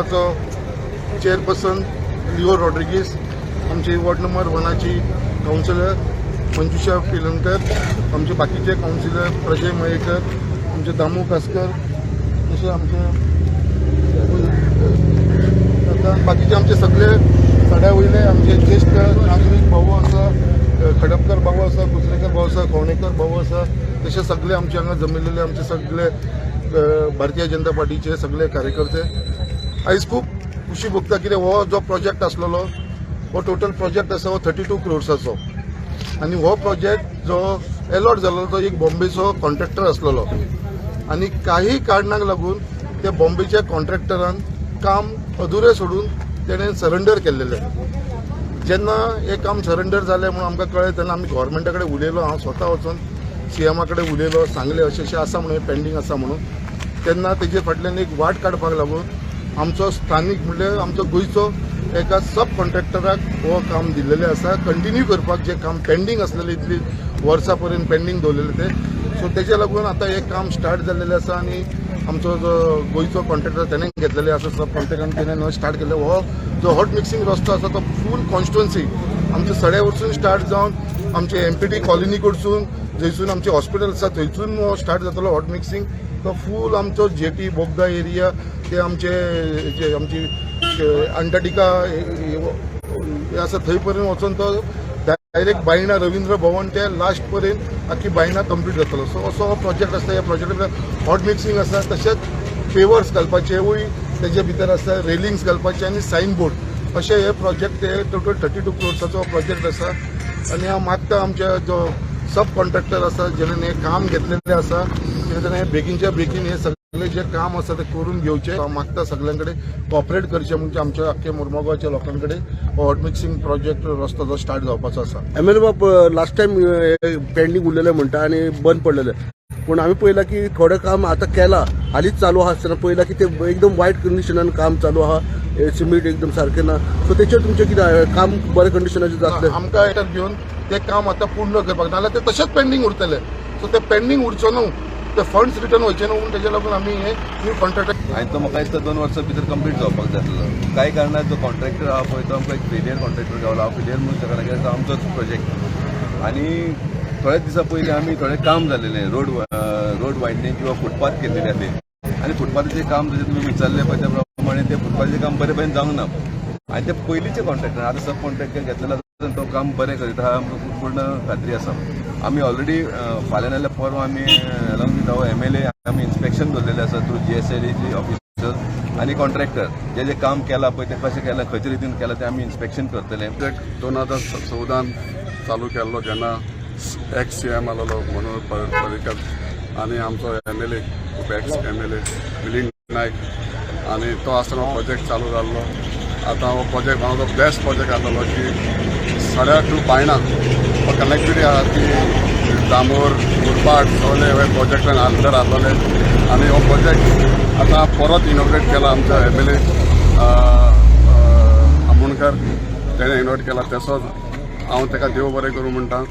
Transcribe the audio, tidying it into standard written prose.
कावन्सिलाचो chairperson Leo Rodrigues, आमची ward number वनाची councillor मंजुषा पिलंकर, आमचे बाकीचे कावन्सिलर प्रजय मयेकर, आमचे दामू कासकर, तशें आमचे आतां बाकीचे आमचे सगळे सड्या वयले आमचे ज्येश्ठ नागरीक भाऊ आसा, खडपकर भाऊ आसा, कुसरेकर भाऊ आसा, कोवणेकर भाऊ आसा, तशे सगळे आमचे हांगा जमिल्लेले आमचे सगळे भारतीय जनता पार्टीचे सगळे कार्यकर्ते. आयज खूब खुशी भोगता, कित्याक हो जो प्रोजेक्ट आसलेलो, हो टोटल प्रोजेक्ट आसा हो 32 क्रोर्साचो आनी हो प्रोजेक्ट जो एलॉट जाल्लो तो एक बॉम्बेचो कॉन्ट्रॅक्टर आसलेलो आनी काही कारणाक लागून त्या बॉम्बेच्या कॉन्ट्रॅक्टरान काम अधुरें सोडून तेणें सरंडर केल्लेलें. जेन्ना हें काम सरंडर जालें म्हणून आमकां कळ्ळें, तेन्ना आमी गव्हर्मेंटा कडेन उलयलो. हांव स्वता वचून सीएमा कडेन उलयलो, सांगलें अशें अशें आसा म्हणून, पेंडींग आसा म्हणून. तेन्ना तेजे फाटल्यान एक वाट काडपाक लागून आमचो स्थानीक, म्हणल्यार आमचो गोंयचो एका सब कॉन्ट्रॅक्टराक हो काम दिल्लेलें आसा कंटिन्यू करपाक, जें काम पेंडींग आसलेलें, इतली वर्सां पर्यंत पेंडींग दवरलेलें तें. सो तेजे लागून आतां हें काम स्टार्ट जाल्लेलें आसा आनी आमचो जो गोंयचो कॉन्ट्रॅक्टर तेणें घेतलेलें आसा सब कॉन्ट्रॅक्ट आनी तेणें स्टार्ट केल्लें. हो जो हॉट मिक्सिंग रस्तो आसा तो फूल कॉन्स्टिट्युएन्सी आमच्या सड्या वरसून स्टार्ट जावन आमचे एमपीटी कॉलनी कडसून, जंयसून आमचें हॉस्पिटल आसा थंयसून हो स्टार्ट जातलो हॉट मिक्सिंग. तो फूल आमचो जेटी, बोगदा एरिया, ते आमचे जे आमची अंटार्क्टिका हे आसा थंय पर्यंत वचोन तो डायरेक्ट बायणा रवींद्र भवन ते लास्ट पर्यंत आख्खी बायणा कंप्लीट जातलो. सो असो हो प्रोजेक्ट आसा. ह्या प्रोजेक्टाक हॉट मिक्सिंग आसा, तशेंच पेवर्स घालपाचेवूय तेजे भितर आसा, रेलिंग्स घालपाचे आनी सायन बोर्ड, अशे हे प्रोजेक्ट. हे टोटल 32 क्रोर्साचो प्रोजेक्ट आसा आनी हांव मागता, आमच्या जो सब कॉन्ट्रॅक्टर आसा, जेणे हें काम घेतलेलें आसा, तेणे बेगीनच्या बेगीन हे सगळे जे काम आसा ते करून घेवचें. हांव मागता सगळ्यां कडेन कॉपरेट करचें, म्हणजे आमच्या आख्खे मुरमुगांवच्या लोकां कडेन हो हॉट मिक्सिंग प्रोजेक्ट रस्तो जो स्टार्ट जावपाचो आसा. एमएलए बाब, लास्ट टायम पेंडींग उरलेलें म्हणटा आनी बंद पडलेलें, पूण आमी पळयलां की थोडें काम आतां केलां, हालींच चालू आहा आसतना पळयलां की ते एकदम वायट कंडिशनान काम चालू आहा, सिमेंट एकदम सारकें ना. सो तेचेर तुमचें कितें, काम बऱ्या कंडिशनाचें जातलें? आमकां हें घेवन तें काम आतां पूर्ण करपाक, नाजाल्यार ते तशेंच पेंडींग उरतलें. सो ते पेंडींग उरचो न्हू, ते फंड्स रिटर्न वयचे न्हू, म्हणून तेजे लागून आमी हे न्यू कॉन्ट्रॅक्ट आनी तो म्हाका दिसता 2 वर्सां भितर कंप्लीट जावपाक जाय आसलो. कांय कारणान जो कॉन्ट्रॅक्टर आहा पळय, तो आमकां एक फेलियर कॉन्ट्रॅक्टर गावला. हांव फेलियर म्हणूंक शकना, कित्याक तो आमचोच प्रोजेक्ट आनी थोड्याच दिसां पयलीं आमी थोडें काम जालेलें, रोड रोड वायडनींग किंवा फुटपाथ केल्लेले आसले आनी फुटपाथाचें काम जशें तुमी विचारलें पळय, त्या प्रमाणे तें फुटपाथाचें काम बरें बरें जावंक ना आनी ते पयलींचे कॉन्ट्रॅक्टर, आतां सब कॉन्ट्रॅक्टर घेतलेलो आसा, तो काम बरें करीत आहा, आमकां खूब पूर्ण खात्री आसा. आमी ऑलरेडी फाल्यां नाजाल्यार परवां आमी अलॉंग विथ our MLA आमी इन्स्पेक्शन दवरलेलें आसा थ्रू जीएसआयडीसी ऑफिसर आनी कॉन्ट्रॅक्टर. जे जे काम केलां पळय, तें कशें केलां, खंयच्या रितीन केलां, तें आमी इन्स्पेक्शन करतले. प्रोजेक्ट 2014न चालू केल्लो, जेन्ना एक्स सीएम आसलेलो मनोहर पर्रीकर आनी आमचो MLA, ex MLA Milind Naik, आनी तो आसतना प्रोजेक्ट चालू जाल्लो. आतां हो project one of the best project आसलेलो की सड्या टू बायणा हो कनेक्टिविटी आहा ती दांबोर, मुरबाड सगळे हे प्रोजेक्टान अंडर आसलेले आनी हो प्रोजेक्ट आतां परत इनॉग्रेट केला आमच्या एमएलए आमोणकर, तेणें इनॉग्रेट केला. तसोच हांव ताका देव बरें करूं म्हणटा.